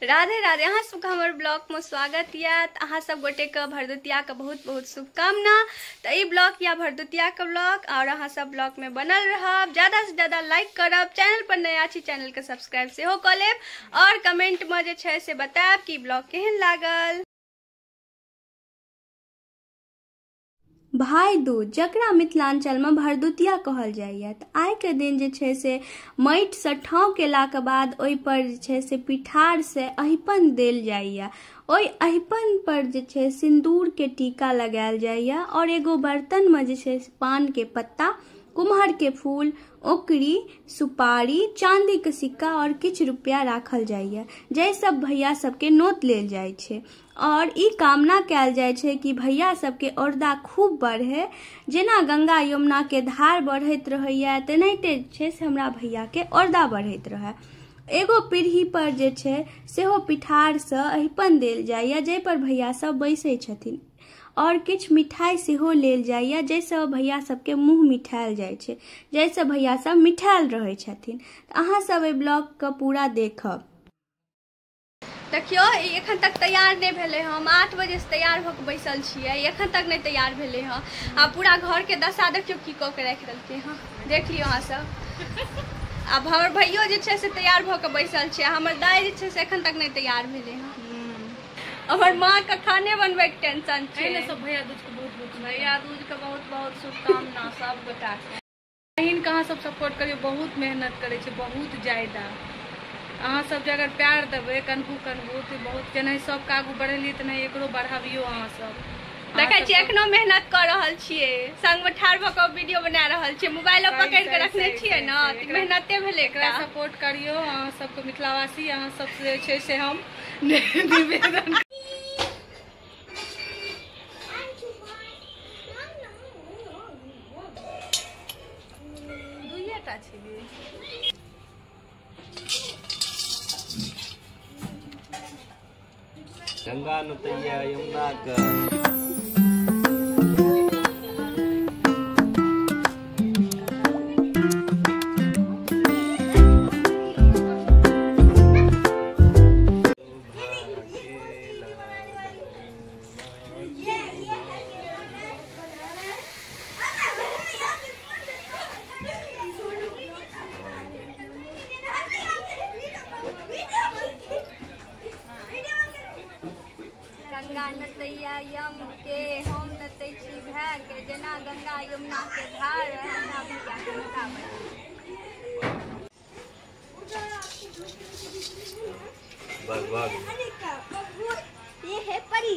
राधे राधे। अहाँ सबके हमर ब्लॉग में स्वागत यऽ। अहाँ सब गोटे के भरदुतिया के बहुत बहुत शुभकामना। तो ई ब्लॉग या भरदुतिया के ब्लॉग और अहाँ सब ब्लॉग में बनल रहब। ज़्यादा से ज़्यादा लाइक करब, चैनल पर नया छी चैनल के सब्सक्राइब सेहो कऽ लेब और कमेंट में जे छै से बतायब कि ब्लॉग केहन लागल। भाई दूज जकरा मिथिलांचल में भरदुतिया कहल जाइए, तो आइ के दिन जे छै से माटिसँ ठाँव केलाके बाद ओहिपर जे छै से पिठारसँ अहिपन देल जाइए। ओहि अहिपन पर जे छै सिन्दूरके टीका लगायल जाइए और एगो बर्तनमे जे छै पानके पत्ता, कुम्हर के फूल, ओकरी, सुपारी, चांदी के सिक्का और किछु रुपया राखल जाइए, जाहि सब भैया सबके नोत लेल जाइ छै और ई कामना कयल जाइ छै कि भैया सबके औरदा खूब बढ़े। जेना गंगा यमुना के धार बढ़ैत रहैया तेनाहिते छै से हमरा भैया के औरदा बढ़ैत रहै। एगो पीढ़ी पर जे छै सेहो पिठारसँ अहिपन देल जाइए जाहि पर भैया सब बैसै छथिन और किछु मिठाई सेहो लेल जाइए जाहिसँ भैया सबके मुँह मिठायल जाइ छै, जाहिसँ भैया सब मिठायल रहै छथिन। तऽ अहाँ सब एहि ब्लॉगके पूरा देखब। देखियौ एखन तक तैयार नहि भेलै हँ। हम 8 बजेसँ तैयार भऽ कऽ बैसल छियै, एखन तक नहि तैयार भेलै हँ। आ पूरा घरके दशा देखियौ की कऽ के राखि देलकै हँ, देख लियौ अहाँ सब। आब हमर भैयो जे छै से तैयार भऽ कऽ बैसल छै, हमर दाइ जे छै से एखन तक नहि तैयार भेलै हँ। हमर माँ के खाने बनबै के टेंशन छै। सब भैया दूज के बहुत बहुत भैया दूज के बहुत बहुत शुभकामना सब गोटा के। बहिन के अहाँ सब सपोर्ट करियौ, बहुत मेहनत करै छै, बहुत ज्यादा। अहाँ सब जे अगर प्यार देबै कनहु कनहु तऽ बहुत, जेनाहि सबके आगू बढ़ेलियै तेनाहि एकरो बढ़ाबियौ। अहाँ सब देखै छियै एखनो मेहनत कऽ रहल छियै, संग में ठाढ़ भऽ कऽ वीडियो बना रहल छियै, मोबाइलो पकड़ि कऽ रखने छियै ने, मेहनते भेलै। एकरा सपोर्ट करियौ अहाँ सबके मिथिलावासी। अहाँ सबसे जे छै से हम निवेदन। गंगा नतैया यमुना के गंगा नतैया यम के हम नतै छी भाय के, जेना गंगा यमुना के धार हमरा भैया के औरदा बढ़े। ये है परी,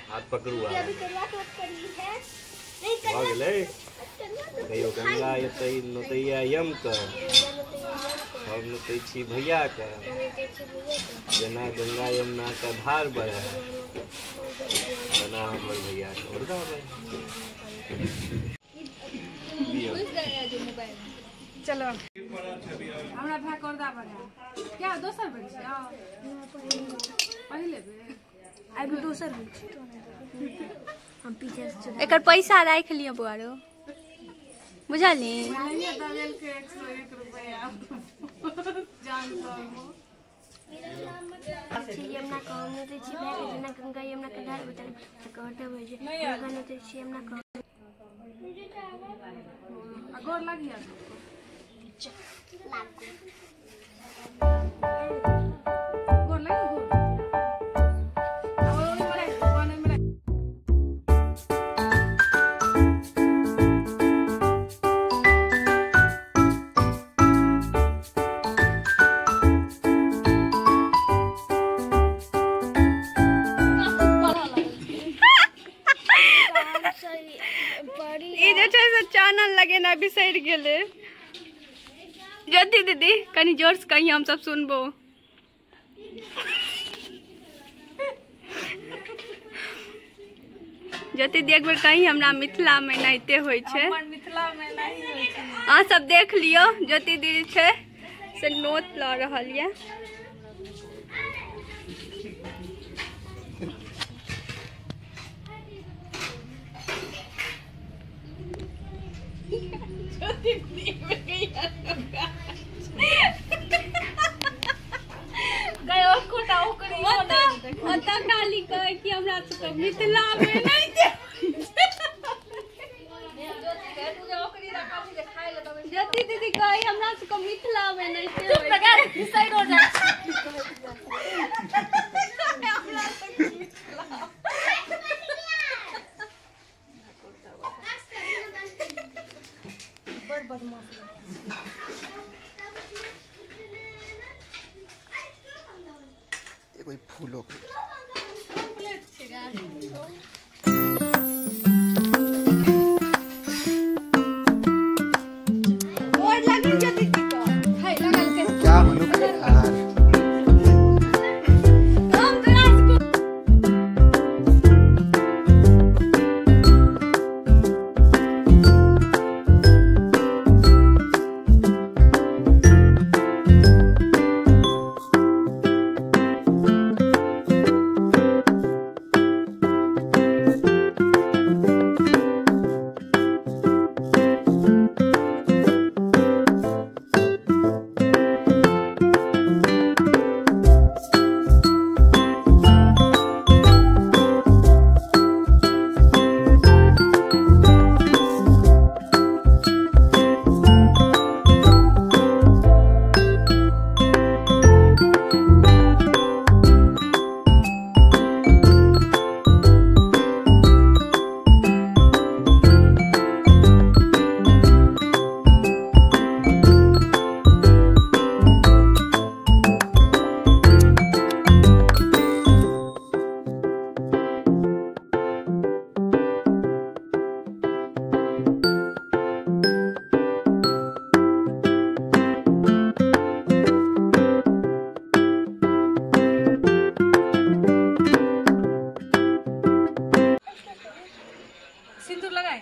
हाथ पकड़ू, अभी करवा चौथ परी है। नहीं करवा कहियो गंगा नतैया यम के हम नतै छी भैया के, जेना गंगा यमुना के धार बढ़े तेना हमर भैया के औरदा बढ़े। चलो हमरा भाई के औरदा बढ़े। क्या दोसर बेर छै? पहिले बेर आइ दोसर बेर छै। हम पीछे से एकर पैसा राखि लिअ बौआरो, बुझली? 101 रुपया जान यमुना के हम नतै छी भाय के, जेना गंगा यमुना के धार बढ़े तऽ औरदा बढ़े। गंगा नतै छी यमुना के। गोर लागिया गोर लाग गोर। चानन लगेना बिसरि गेलै। ज्योति दीदी कनी जोर से कही, हम सब सुनबो। ज्योति दीदी एक बेर कही, हमरा मिथिला में एनाहिते होइ छै। अहाँ सब देख लियौ, ज्योति दीदी छै से नोत लऽ रहल यऽ। गए ओतऽ खाली कहै कि हमरा सबके मिथिला मे नहि छै। ज्योति दीदी कहै हमरा सबके मिथिला मे नहि छै। साइड हो जा। हमरा सबके मिथिला बड़ बदमाश। कोई फूलों के क्या मनुख यार। सिंदूर लगाए।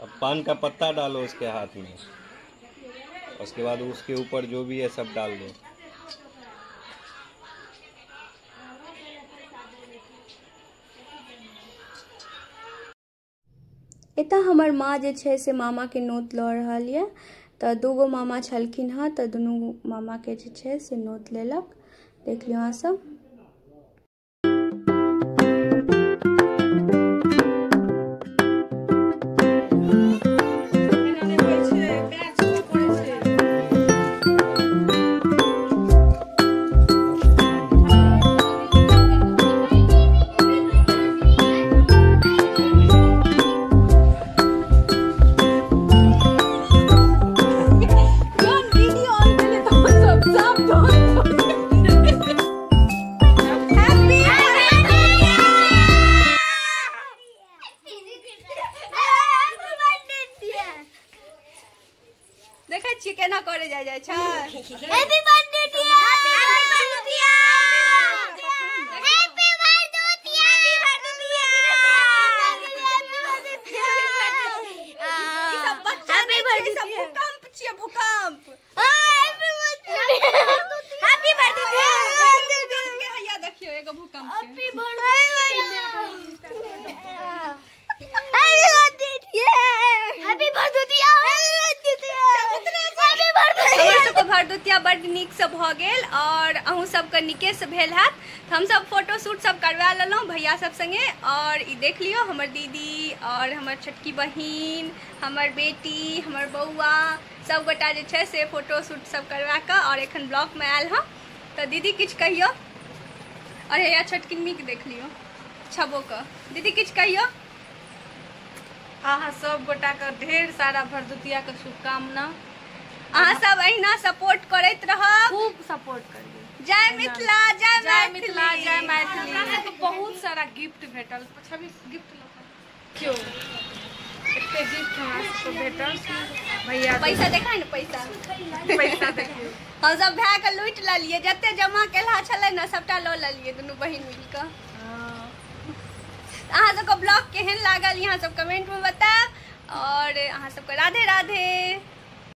अब पान का पत्ता डालो उसके हाथ में, उसके बाद उसके ऊपर जो भी है सब डाल दो। एतऽ हमर माँ जे छै से मामाके नोत लऽ रहल यऽ। तऽ दूगो मामा छलखिन हँ, तऽ दुनू मामाके जे छै से नोत लेलक। देख लियौ अहाँ सब। देखै छियै केना करे जाय जाय छै। Happy birthday Tiya, happy birthday Tiya, happy birthday Tiya. ई सब बच्चा नहि छै, ई सब भूकंप छियै, भूकंप। हैप्पी बर्थडे के हैया देखियौ एगो भूकंप के। Happy birthday happy birthday Tiya. हमर सबके भरदुतिया बड्ड नीकसँ भऽ गेल और अहूँ सबके नीकेसँ भेल हैत। तऽ हमसब फोटो शूट सब करवा लेलहुँ भैया सब संगे। और ई देख लियौ हमर दीदी और हमर छोटकी बहिन, हमर बेटी, हमर बौआ, सब गोटा जे छै से फोटो शूट सब करवा कऽ और एखन ब्लॉकमे आयल हँ। तऽ दीदी किछु कहियौ। और हैया छोटकी नीक देख लियौ छबो कऽ। दीदी किछु कहियौ। अहाँ सब गोटा के ढेर सारा भरदुतिया के शुभकामना। अहाँ सब अहिना सपोर्ट करैत रहब, खूब सपोर्ट करियौ। जय मिथिला, जय जय मिथिला, जय मैथिली। हमरा तो बहुत सारा गिफ्ट भेटल। छवि गिफ्ट लऽ क्यों एते गिफ्ट हमरा सबके भेटल। भैया पैसा देखा ने, पैसा पैसा देखियौ। हम सब भाय के लूटि लेलियै, जते जमा केलहा छलै ने सबटा लऽ लेलियै दुनू बहिन मिल कऽ। अहाँ सबके ब्लॉग केहन लागल यहाँ सब कमेंट में बतायब। और अहाँ सबके राधे राधे।